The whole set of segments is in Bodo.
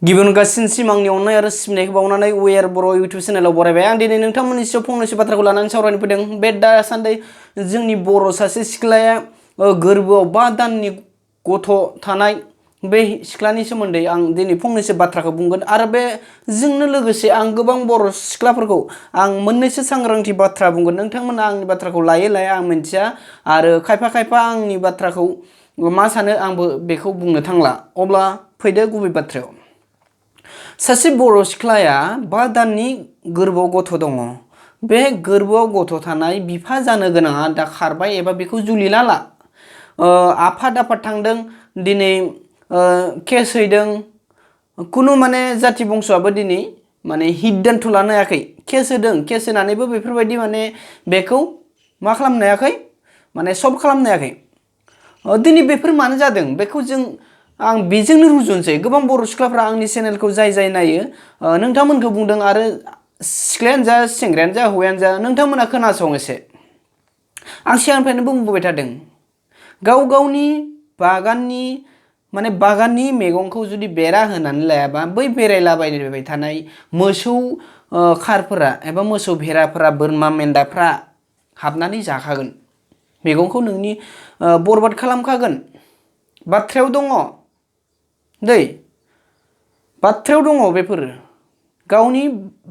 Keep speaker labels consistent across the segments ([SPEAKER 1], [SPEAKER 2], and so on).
[SPEAKER 1] गिबियावनो गासिनसिम आंनि अननाय आरो सिबिनायखौ बावनानै वेयार बर' इउटिउब चेनेलाव बरायबाय। आं दिनै नोंथांमोननि सायाव फंनैसो बाथ्राखौ लानानै सावरायनो फैदों। बे दासान्दि जोंनि बर' सासे सिख्लाया गोरबोआव 5 दाननि गथ' थानाय बे सिख्लानि सोमोन्दै आं दिनै फंनैसो बाथ्राखौ बुंगोन आरो बेजोंनो लोगोसे आं गोबां बर' सिख्लाफोरखौ आं मोननैसो सांग्रांथि बाथ्रा बुंगोन। नोंथांमोना आंनि बाथ्राखौ लायो लाया आं मिथिया आरो खायफा आंनि बाथ्राखौ मा सानो आंबो बेखौ बुंनो थांला। अब्ला फैदो गुबै बाथ्रायाव। सासे बर' सिख्लाया 5 दाननि गोरबोआव गथ' दङ। बे गोरबोआव गथ' थानाय बिफा जानो गोनाङा दा खारबाय एबा बेखौ जुलि लाला। आफाद थांदों दिनै केस हैदों। कुनु माने जाथि बंस'आबो दिनै माने हिद्दान्थ लानो हायाखै। केस होदों, केस होनानैबो बेफोरबायदि माने बेखौ मा खालामनो हायाखै, माने सल्भ खालामनो हायाखै। दिनै बेफोर मानो जादों बेखौ आं बेजोंनो रुजुनसै। गोबां बर' सिख्लाफ्रा आंनि चेनेलखौ जाय नायो नोंथांमोनखौ बुंदों आरो सिख्लायानो जा सेंग्रायानो जा हौवायानो जा नोंथांमोना खोनासं एसे। आं सिगांनिफ्रायनो बुंबोबाय थादों गाव गावनि बागाननि मैगंखौ जुदि बेरा होनानै लायाबा बै बेरायलाबायबाय थानाय मोसौ खारफोरा एबा मोसौ भेराफोरा बोरमा मेन्दाफ्रा हाबनानै जाखागोन। मैगंखौ नोंनि बरबाद खालामखागोन। बाथ्रायाव दङ दै, बाथ्रायाव दङ बेफोरो। गावनि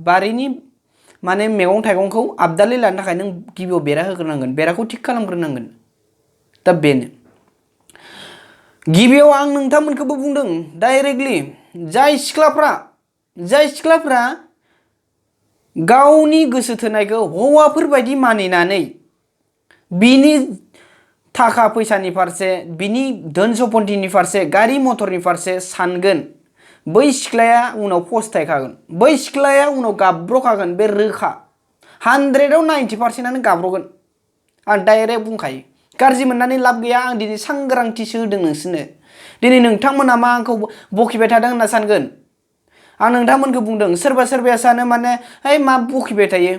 [SPEAKER 1] बारिनि माने मैगं थाइगंखौ आबदालै लानो थाखाय नों गिबियाव बेरा होग्रोनांगोन, बेराखौ थिग खालामग्रोनांगोन। दा बेनो गिबियाव आं नोंथांमोनखौबो बुंदों डाइरेक्टलि जाय सिख्लाफ्रा गावनि गोसो थोनायखौ हौवाफोरबायदि मानिनानै बिनि थाखा फैसानि फारसे, बिनि धोन सम्पतिनि फारसे, गारि मथरनि फारसे सानगोन, बै सिख्लाया उनाव फस्थायखागोन। बै सिख्लाया उनाव गाब्र'खागोन। बे रोखा 100आव 90%आनो गाब्र'गोन। आं डाइरेक्ट बुंखायो। गाज्रि मोननानै लाब गैया। आं दिनै सांग्रांथिसो होदों नोंसोरनो। दिनै नोंथांमोना मा आंखौ बखिबाय थादों होनना सानगोन। आं नोंथांमोनखौ बुंदों सोरबाया सानो माने है मा बखिबाय थायो,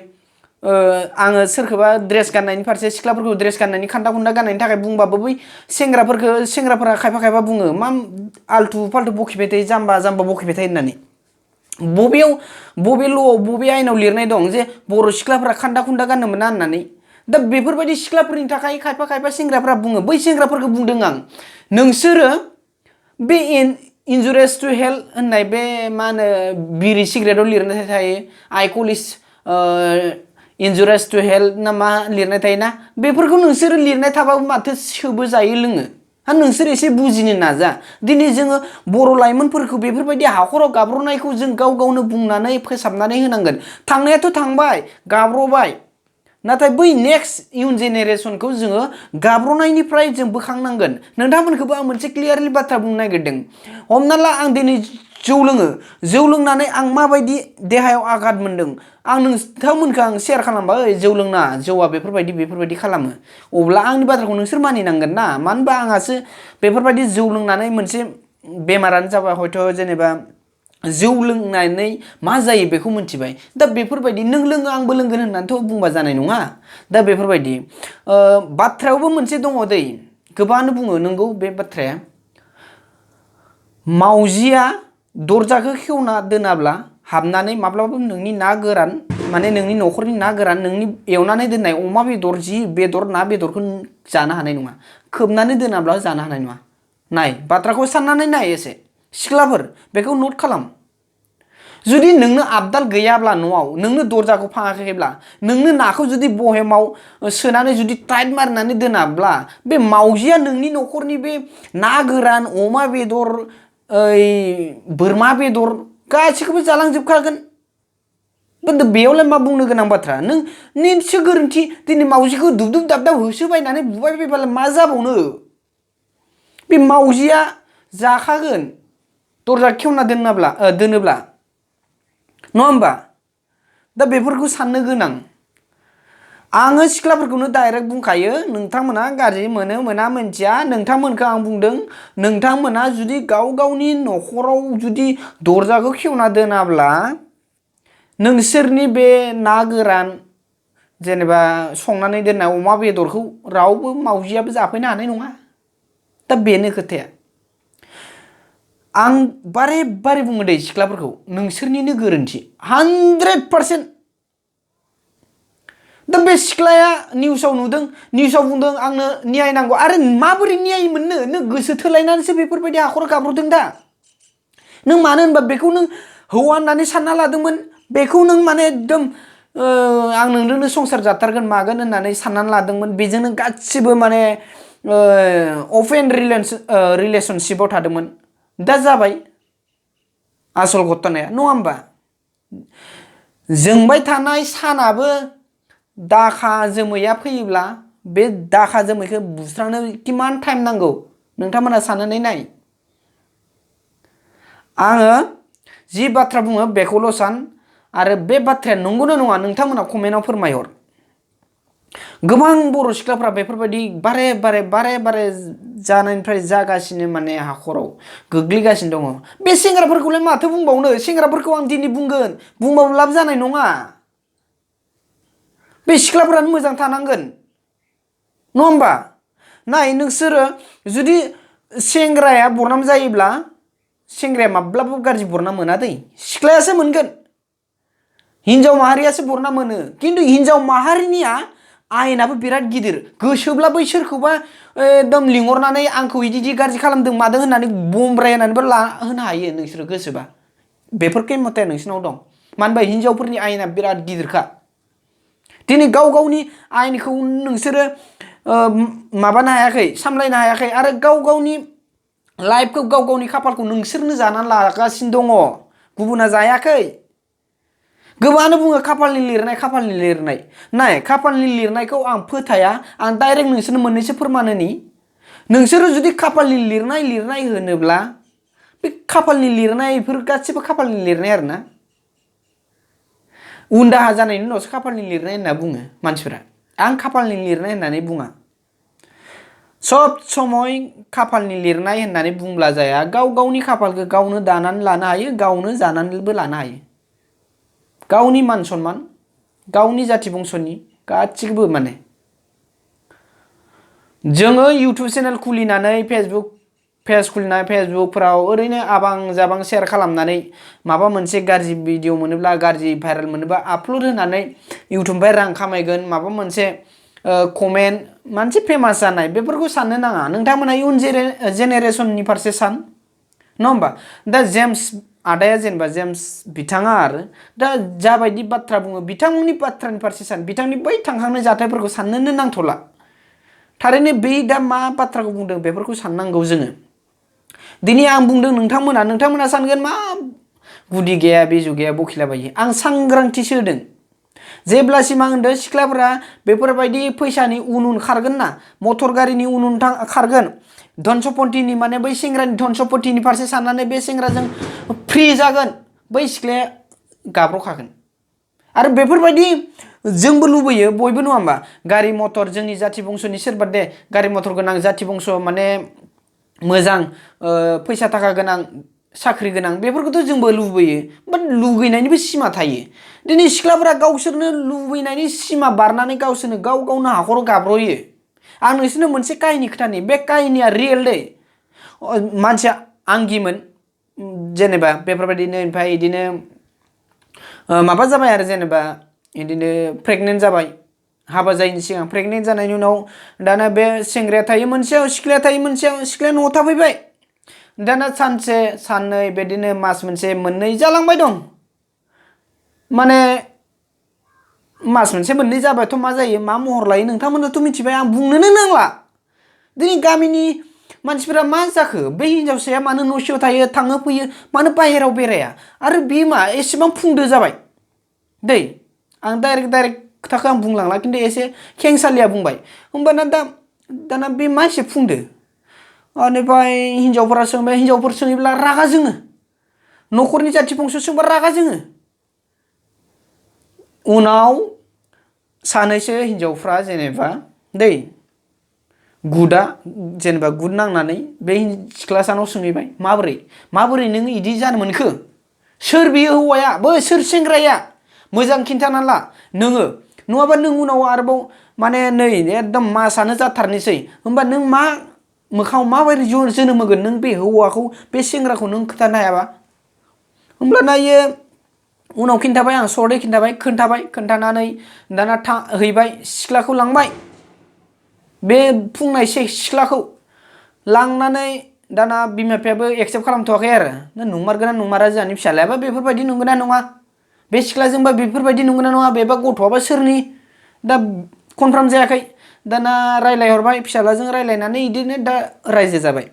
[SPEAKER 1] आङो सोरखौबा ड्रेस गाननायनि फारसे, सिख्लाफोरखौ ड्रेस गाननायनि खान्दा खुन्दा गाननायनि थाखाय बुंबाबो बै सेंग्राफोरा खायफा बुङो मा आल्थु फाल्थु बखिबाय थायो, जाम्बा बखिबाय थायो होननानै। बबे ल'आव बबे आयेनाव लिरनाय दं जे बर' सिख्लाफोरा खान्दा खुन्दा गाननो मोना होननानै? दा बेफोरबायदि सिख्लाफोरनि थाखाय खायफा सेंग्राफ्रा बुङो। बै सेंग्राफोरखौ बुंदों आं, नोंसोरो बे इन्जुरियास टु हेल्थ होननाय बे मा होनो बिरि सिगारेटआव लिरनाय थायो, आइकलिस इन्जुरियास टु हेल्थ ना मा लिरनाय थायोना, बेफोरखौ नोंसोरो लिरनाय थाबाबो माथो सोबो जायो लोङो। नोंसोर एसे बुजिनो नाजा। दिनै जोङो बर' लाइमोनफोरखौ बेफोरबायदि हाखराव गाब्र'नायखौ जों गाव गावनो बुंनानै फोसाबनानै होनांगोन। थांनायाथ' थांबाय, गाब्र'बाय, नाथाय बै नेक्स्ट इयुन जेनेरेसनखौ जोङो गाब्र'नायनिफ्राय जों बोखांनांगोन। नोंथांमोनखौबो आं मोनसे क्लियारलि बाथ्रा बुंनो नागिरदों। हमना ला आं दिनै जौ लोङो, जौ लोंनानै आं माबायदि देहायाव आघात मोनदों आं नोंथांमोनखौ आं शेयार खालामबाय। जौ लोंना, जौआ बेफोरबायदि खालामो। अब्ला आंनि बाथ्राखौ नोंसोर मानिनांगोन ना। मानो होनबा आंहासो बेफोरबायदि जौ लोंनानै मोनसे बेमारानो जाबाय, हयथ' जेनेबा जौ लोंनानै मा जायो बेखौ मिथिबाय। दा बेफोरबायदि नों लोङो आंबो लोंगोन होननानैथ' बुंबा जानाय नङा। दा बेफोरबायदि बाथ्रायावबो मोनसे दङ दै, गोबाङानो बुङो नंगौ बे बाथ्राया। मावजिया दरजाखौ खेवना दोनाब्ला हाबनानै माब्लाबाबो नोंनि ना गोरान, माने नोंनि न'खरनि ना गोरान, नोंनि एवनानै दोननाय अमा बेदर, जि बेदर ना बेदरखौ जानो हानाय नङा। खोबनानै दोनाब्ला जानो हानाय नङा। नाय, बाथ्राखौ साननानै नाय एसे। सिख्लाफोर बेखौ नट खालाम। जुदि नोंनो आबदाल गैयाब्ला, न'आव नोंनो दरजाखौ फाङाखैब्ला, नोंनो नाखौ जुदि बहेमाव सोनानै जुदि टाइट मारिनानै दोनाब्ला, बे मावजिया नोंनि न'खरनि बे ना गोरान, अमा बेदर, बोरमा बेदर गासिखौबो जालांजोबखागोन। बेयावलाय मा बुंनो गोनां बाथ्रा? नोंनिसो गोरोन्थि। दिनै मावजिखौ दुबदुब दाबदाब होसोबायनानै बुबाय बायबालाय मा जाबावनो? बे मावजिया जाखागोन दरजा खेवना दोनोब्ला, नङा होमबा? दा बेफोरखौ साननो गोनां। आङो सिख्लाफोरखौनो डाइरेक्ट बुंखायो, नोंथांमोना गाज्रि मोनो मोना मिथिया, नोंथांमोनखौ आं बुंदों, नोंथांमोना जुदि गाव गावनि न'खराव जुदि दरजाखौ खेवना दोनाब्ला नोंसोरनि बे ना गोरान, जेनेबा संनानै दोननाय अमा बेदरखौ रावबो मावजियाबो जाफैनो हानाय नङा। दा बेनो खोथाया। आं बारे बारे बुङो दे सिख्लाफोरखौ नोंसोरनिनो गोरोन्थि 100%। दा बे सिख्लाया निउसाव नुदों, निउसाव बुंदों आंनो न्याय नांगौ। आरो माबोरै न्याय मोननो? नों गोसो थोलायनानैसो बेफोरबायदि हाखर गाब्र'दों दा। नों मानो होनबा बेखौ नों हौवा होननानै सानना लादोंमोन। बेखौ नों माने एकदम आं नोंजोंनो संसार जाथारगोन मागोन होननानै साननानै लादोंमोन। बेजोंनो गासिबो माने अपेन रिलेसनशिपाव थादोंमोन। दा जाबाय आसल घटनाया, नङा होमबा? जोंबाय थानाय सानाबो दाखा जोमैया फैयोब्ला बे दाखा जोमैखौ बुस्रांनो किमान टाइम नांगौ नोंथांमोना साननानै नाय। आङो जि बाथ्रा बुङो बेखौल' सान, आरो बे बाथ्राया नंगौना नङा नोंथांमोना कमेन्टआव फोरमायहर। गोबां बर' सिख्लाफ्रा बेफोरबायदि बारे बारे जानायनिफ्राय जागासिनो माने हाखराव गोग्लैगासिनो दङ। बे सेंग्राफोरखौलाय माथो बुंबावनो? सेंग्राफोरखौ आं दिनै बुंगोन, बुंबाबो लाब जानाय नङा। बे सिख्लाफोरानो मोजां थानांगोन, नङा होमबा? नाय नोंसोरो जुदि सेंग्राया बरनाम जायोब्ला सेंग्राया माब्लाबाबो गाज्रि बरनाम मोना दै, सिख्लायासो मोनगोन। हिनजाव माहारियासो बरनाम मोनो। खिन्थु हिनजाव माहारिनिया आयेनाबो बिराद गिदिर। गोसोब्ला बै सोरखौबा एकदम लिंहरनानै आंखौ इदि गाज्रि खालामदों मादों होननानै बमब्रायनानैबो होनो हायो नोंसोरो गोसोबा। बेफोर खेमथाया नोंसिनाव दं। मानो होनबा हिनजावफोरनि आयेना बिराद गिदिरखा। दिनै गाव गावनि आयेनखौ नोंसोरो माबानो हायाखै, सामलायनो हायाखै, आरो गाव गावनि लाइफखौ गाव गावनि खाफालखौ नोंसोरनो जानानै लागासिनो दङ, गुबुना जायाखै। गोबाङानो बुङो खाफालनि लिरनाय, खाफालनि लिरनाय। नाय खाफालनि लिरनायखौ आं फोथाया। आं डाइरेक्ट नोंसोरनो मोननैसो फोरमान होनि। नोंसोरो जुदि खाफालनि लिरनाय होनोब्ला बे खाफालनि लिरनायफोर गासिबो खाफालनि लिरनाय आरोना। उन दाहा जानायनि उनावसो खाफालनि लिरनाय होनना बुङो मानसिफोरा। आं खाफालनि लिरनाय होननानै बुङा। सब समय खाफालनि लिरनाय होननानै बुंब्ला जाया। गाव गावनि खाफालखौ गावनो दानानै लानो हायो, गावनो जानानैबो लानो हायो। गावनि मान सन्मान, गावनि जाथि बंस'नि गासिखौबो माने। जोङो इउटुब चेनेल खुलिनानै पेज खुलिनानै फेसबुकफ्राव ओरैनो आबां जाबां शेयार खालामनानै माबा मोनसे गाज्रि भिडिअ मोनोब्ला, गाज्रि भाइरेल मोनोब्ला आपल'ड होनानै इउटुबनिफ्राय रां खामायगोन, माबा मोनसे कमेन्ट मोनसे फेमास जानाय, बेफोरखौ साननो नाङा। नोंथांमोना इयुन जेनेरेसननि फारसे सान, नङा होमबा? दा जेम्स आदाया जेनेबा जेम्स बिथाङा आरो दा जाबायदि बाथ्रा बुङो बिथांमोननि बाथ्रानि फारसे सान। बिथांनि बै थांखांनाय जाथायफोरखौ साननोनो नांथ'ला। थारैनो बे दा मा बाथ्राखौ बुंदों बेफोरखौ साननांगौ जोङो। दिनै आं बुंदों, नोंथांमोना सानगोन मा गुदि गैया बेजु गैया बखिलाबायो। आं सांग्रांथिसो होदों। जेब्लासिम आं होनदों सिख्लाफोरा बेफोरबायदि फैसानि उन खारगोन ना, मटर गारिनि उन खारगोन, धन सम्पतिनि माने बै सेंग्रानि धन सम्पतिनि फारसे साननानै बे सेंग्राजों फ्रि जागोन, बै सिख्लाया गाब्र'खागोन। आरो बेफोरबायदि जोंबो लुबैयो, बयबो, नङा होमबा? गारि मटर, जोंनि जाथि बंस'नि सोरबा दे गारि मटर गोनां जाथि बंस' माने मोजां फैसा थाखा गोनां, साख्रि गोनां, बेफोरखौथ' जोंबो लुबैयो। बाट लुगैनायनिबो सिमा थायो। दिनै सिख्लाफोरा गावसोरनो लुबैनायनि सिमा बारनानै गावसोरनो गावनो हाखराव गाब्र'यो। आं नोंसोरनो मोनसे काहिनि खोथानि, बे काहिनिया रियेल दै। मानसिया आंगिमोन जेनेबा बेफोरबायदिनो, ओमफ्राय बिदिनो माबा जाबाय आरो जेनेबा बिदिनो प्रेगनेन्ट जाबाय। हाबा जायैनि सिगां प्रेगनेन्ट जानायनि उनाव दाना बे सेंग्राया थायो मोनसेयाव, सिख्लाया थायो मोनसेयाव। सिख्लाया न'आव थाफैबाय। दाना सानसे साननै बिदिनो मास मोनसे मोननै जालांबाय दं। माने मास मोनसे मोननै जाबायथ' मा जायो, मा महर लायो नोंथांमोनाथ' मिथिबाय, आं बुंनोनो नांला। दिनै गामिनि मानसिफोरा मा जाखो, बे हिनजावसाया मानो न' सिङाव थायो, थाङो फैयो, मानो बाहेरायाव बेराया? आरो बे मा एसेबां फुंदो जाबाय दै। आं डाइरेक्ट खोथाखौ आं बुंलांला, खिन्थु एसे खेंसालिया बुंबाय। होमबाना दाना बे मा एसे फुंदो? बेनिफ्राय हिनजावफोर सोङोब्ला रागा जोङो, न'खरनि जाथि बंस' सोंबा रागा जोङो। उनाव सानैसो हिनजावफ्रा जेनेबा दै जेनेबा गुद नांनानै बे सिख्लासानाव सोंहैबाय, माबोरै नों इदि जानो मोनखो? सोर बियो हौवाया? सोर सेंग्राया? मोजां खिन्थाना ला नोङो, नङाबा नों उनाव आरोबाव माने नै एकदम मासानो जाथारनोसै, होमबा नों मा मोखाङाव माबायदि जोनोम होगोन नों बे हौवाखौ बे सेंग्राखौ नों खोन्थानो हायाबा होमब्लाना इयो उनाव खिन्थाबाय आं सर्टै खोन्थानानै दाना हैबाय सिख्लाखौ लांबाय बे फुंनाय सिख्लाखौ लांनानै दाना बिमा बिफायाबो एक्सेप्ट खालामथ'वाखै आरो नंमारगोना नंमारा जोंहानि फिसालायाबा बेफोरबायदि नंगोना नङा बे सिख्लाजोंबा बेफोरबायदि नंगोना नङा बेबा गथ'आबा सोरनि दा कनफार्म जायाखै दाना रायलायहरबाय फिसालाजों रायलायनानै इदिनो दा रायजो जाबाय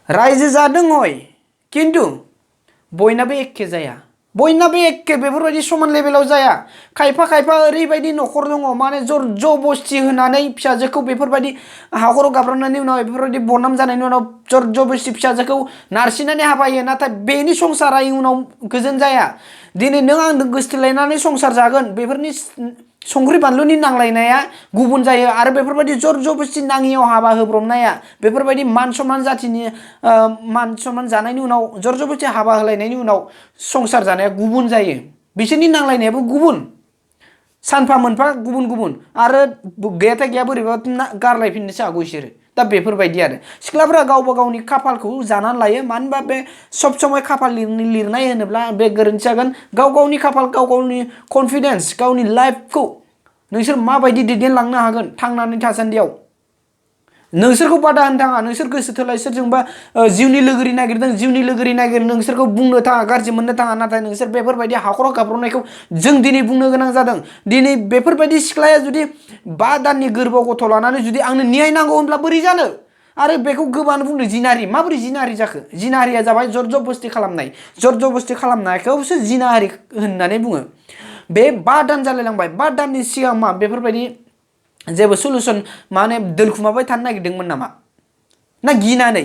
[SPEAKER 1] रायजो जादों हय खिन्थु बयनाबो एखे जाया बयनाबो एखे बेफोरबायदि समान लेभेलाव जाया खायफा ओरैबायदि न'खर दङ माने जर जबस्ति होनानै फिसाजोखौ बेफोरबायदि हाखराव गाब्रामनायनि उनाव बेफोरबायदि बदनाम जानायनि उनाव जर जबस्ति फिसाजोखौ नारसिननानै हाबा होयो नाथाय बेनि संसारा इयुनाव गोजोन जाया दिनै नों आंजों गोसथोलायनानै संसार जागोन बेफोरनि संख्रि बानलुनि नांलायनाया गुबुन जायो आरो बेफोरबायदि जर जबस्ति नाङियाव हाबा होब्रबनाया बेफोरबायदि मान सनमान जातिनि मान सनमान जानायनि उनाव जर जबस्ति हाबा होलायनायनि उनाव संसार जानाया गुबुन जायो बिसोरनि नांलायनायाबो गुबुन सानफा मोनफा गुबुन आरो गैयाथाय गैया बोरैबा गारलायफिननोसो हागौ इसोरो दा बेफोरबायदि आरो सिख्लाफोरा गावबा गावनि खाफालखौ जानानै लायो मानो होनबा बे सब समय खाफाल लिरनाय होनोब्ला बे गोरोन्थि जागोन गाव गावनि खाफाल गाव गावनि कनफिडेन्स गावनि लाइफखौ नोंसोर माबायदि दैदेनलांनो हागोन थांनानै थासान्दियाव नोंसोरखौ बादा होनो थाङा नोंसोर गोसो थोलाय सोरजोंबा जिउनि लोगोरि नागिरदों जिउनि लोगोरि नागिर नोंसोरखौ बुंनो थाङा गाज्रि मोननो थाङा नाथाय नोंसोर बेफोरबायदि हाखराव गाब्रबनायखौ जों दिनै बुंनो गोनां जादों दिनै बेफोरबायदि सिख्लाया जुदि 5 दाननि गोरबोआव गथ' लानानै जुदि आंनो न्याय नांगौ होनब्ला बोरै जानो आरो बेखौ गोबानो बुंदों जिनाहारि माबोरै जिनाहारि जाखो जिनाहारिया जाबाय जर जबस्ति खालामनाय जर जबस्ति खालामनायखौसो जिनाहारि होननानै बुङो बे 5 दान जालायलांबाय 5 दाननि सिगां मा बेफोरबायदि जेबो सलुसन माने दोनखुमाबाय थानो नागिरदोंमोन नामा ना गिनानै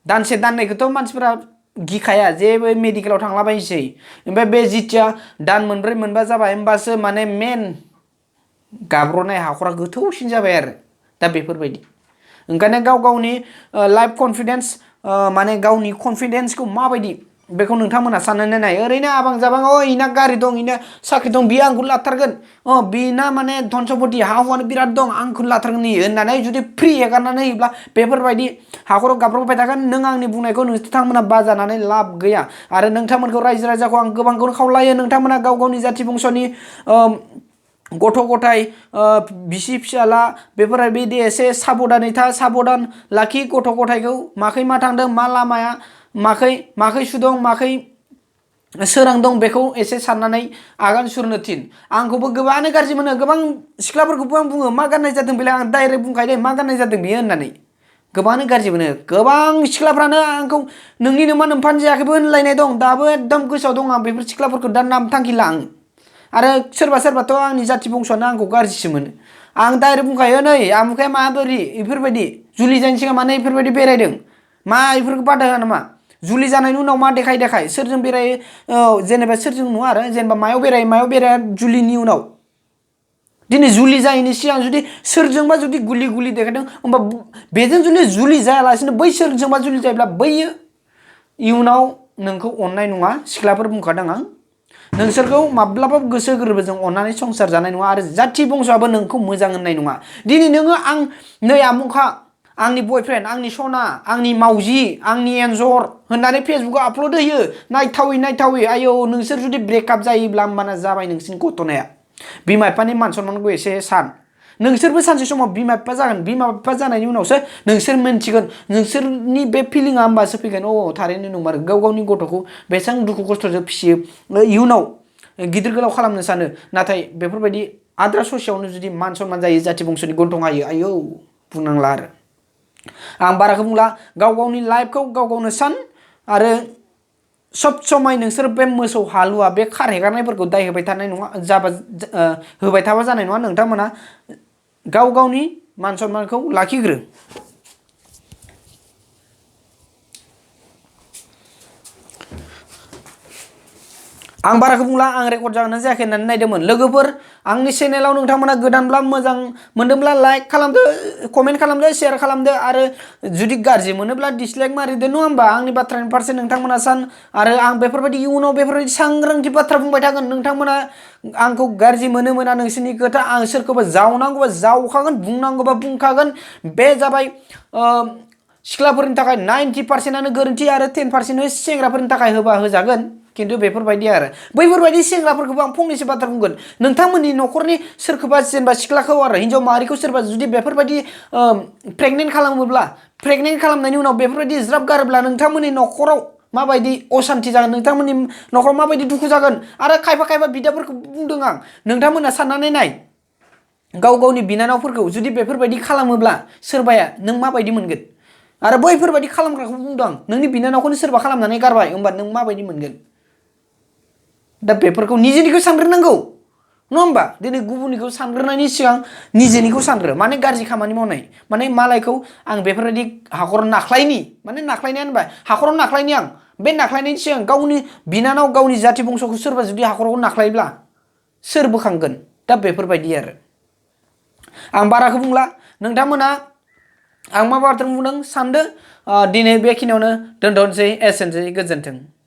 [SPEAKER 1] दानसे दाननैखौथ' मानसिफोरा गिखाया जेबो मेडिकेलाव थांलाबायसै ओमफ्राय बे जिथिया दान मोनब्रै मोनबा जाबाय होमबासो माने मेन गाब्र'नाय हाखरा गोथौसिन जाबाय आरो दा बेफोरबायदि ओंखायनो गाव गावनि लाइफ कनफिडेन्स माने गावनि कनफिडेन्सखौ माबायदि बेखौ नोंथांमोना साननानै नाय ओरैनो आबां जाबां इना गारि दं इना साख्रि दं बियो आंखौ लाथारगोन बिना माने धन सम्पति हा हुआनो बिराद दं आंखौ लाथारगोन होननानै जुदि फ्रि हेगारनानै होयोब्ला बेफोरबायदि हाखराव गाब्रबबाय थागोन नों आंनि बुंनायखौ नोंथांमोना बाजानानै लाब गैया आरो नोंथांमोनखौ रायजो राजाखौ आं गोबांखौनो खावलायो नोंथांमोना गाव गावनि जाथि बंस'नि गथ' गथाय बिसि फिसाला बेफोरबायदि एसे साबधानै था साबधान लाखि गथ' गथायखौ माखै मा थांदों मा लामाया माखै सुदों माखै सोरां दं बेखौ एसे साननानै आगान सुरनो थिन आंखौबो गोबाङानो गाज्रि मोनो गोबां सिख्लाफोरखौबो आं बुङो मा गाननाय जादों बेलाय आं डाइरेक्ट बुंखायो दे मा गाननाय जादों बियो होननानै गोबाङानो गाज्रि मोनो गोबां सिख्लाफ्रानो आंखौ नोंनि नोमा नोमफानो जायाखैबो होनलायनाय दं दाबो एकदम गोसोआव दं आं बेफोर सिख्लाफोरखौ दा नाम थांखिला आं आरो सोरबाथ' आंनि जाथि बंस'आनो आंखौ गाज्रिसो मोनो आं डाइरेक्ट बुंखायो नै आमुखाया माबोरै बेफोरबायदि जुलि जायैनि सिगां माने बेफोरबायदि बेरायदों मा बेफोरखौ बादा होआ नामा जुलि जानायनि उनाव मा देखाय सोरजों बेरायो जेनेबा सोरजों नङा आरो जेनेबा मायाव बेराया जुलिनि उनाव दिनै जुलि जायैनि सिगां जुदि सोरजोंबा जुदि गुलि देखायदों होमबा बेजों जुलि जायालासिनो बै सोरजोंबा जुलि जायोब्ला बैयो इयुनाव नोंखौ अननाय नङा सिख्लाफोर बुंखादों आं नोंसोरखौ माब्लाबाबो गोसो गोरबोजों अननानै संसार जानाय नङा आरो जाथि बंस'आबो नोंखौ मोजां होननाय नङा दिनै नोङो आं नै आमुखा आंनि बयफ्रेन्ड आंनि सना आंनि मावजि आंनि एन्जर होननानै फेसबुकाव आपल'ड होयो नायथावै आयौ नोंसोर जुदि ब्रेकआप जायोब्ला होमबाना जाबाय नोंसिनि घटनाया बिमा बिफानि मान सनमानखौ एसे सान नोंसोरबो सानसे समाव बिमा बिफा जागोन बिमा बिफा जानायनि उनावसो नोंसोर मोनथिगोन नोंसोरनि बे फिलिंआ होमबासो फैगोन थारैनो नंमारो गाव गावनि गथ'खौ बेसेबां दुखु खस्थ'जों फिसियो इयुनाव गिदिर गोलाव खालामनो सानो नाथाय बेफोरबायदि आद्रा ससेयावनो जुदि मान सनमान जायो जाथि बंस'नि गन्थं हायो आयौ बुंनांला आरो आं बाराखौ बुंला गाव गावनि लाइफखौ गाव गावनो सान आरो सब समय नोंसोर बे मोसौ हालुवा बे खार हेगारनायफोरखौ दाय होबाय थानाय नङा होबाय थाबा जानाय नङा नोंथांमोना गाव गावनि मान सनमानखौ लाखिग्रो आं बाराखौ बुंला आं रेकर्ड जागोनना जायाखै होननानै नायदोंमोन लोगोफोर आंनि चेनेलाव नोंथांमोना गोदानब्ला मोजां मोनदोंब्ला लाइक खालामदो कमेन्ट खालामदो शेयार खालामदो आरो जुदि गाज्रि मोनोब्ला डिसलाइक मारिदो नङा होमबा आंनि बाथ्रानि फारसे नोंथांमोना सान आरो आं बेफोरबायदि इयुनाव बेफोरबायदि सांग्रांथि बाथ्रा बुंबाय थागोन नोंथांमोना आंखौ गाज्रि मोनो मोना नोंसोरनि खोथा आं सोरखौबा जावनांगौबा जावखागोन बुंनांगौबा बुंखागोन बे जाबाय सिख्लाफोरनि थाखाय 90%आनो गोरोन्थि आरो 10% सेंग्राफोरनि थाखाय होबा होजागोन खिन्थु बेफोरबायदि आरो बैफोरबायदि सेंग्राफोरखौबो आं फंनैसो बाथ्रा बुंगोन नोंथांमोननि न'खरनि सोरखौबा जेनेबा सिख्लाखौ आरो हिन्जाव माहारिखौ सोरबा जुदि बेफोरबायदि प्रेगनेन्ट खालामोब्ला प्रेगनेन्ट खालामनायनि उनाव बेफोरबायदि ज्राब गारोब्ला नोंथांमोननि न'खराव माबायदि असान्ति जागोन नोंथांमोननि न'खराव माबायदि दुखु जागोन आरो खायफा बिदाफोरखौ बुंदों आं नोंथांमोना साननानै नाय गाव गावनि बिनानावफोरखौ जुदि बेफोरबायदि खालामोब्ला सोरबाया नों माबायदि मोनगोन आरो बैफोरबायदि खालामग्राखौ बुंदों आं नोंनि बिनानावखौनो सोरबा खालामनानै गारबाय होमबा नों माबायदि मोनगोन दा बेफोरखौ निजेनिखौ सानग्रोनांगौ नङा होमबा दिनै गुबुननिखौ सानग्रोनायनि सिगां निजेनिखौ सानग्रो माने गाज्रि खामानि मावनाय माने मालायखौ आं बेफोरबायदि हाखराव नाख्लायनि माने नाख्लायनाया होनबाय हाखराव नाख्लायनि आं बे नाख्लायनायनि सिगां गावनि बिनानाव गावनि जाथि बंस'खौ सोरबा जुदि हाखराव नाख्लायोब्ला सोर बोखांगोन दा बेफोरबायदि आरो आं बाराखौ बुंला नोंथांमोना आं मा बाथ्रा बुंदों सानदो दिनै बेखिनियावनो दोनथ'नोसै एसेनोसै गोजोन्थों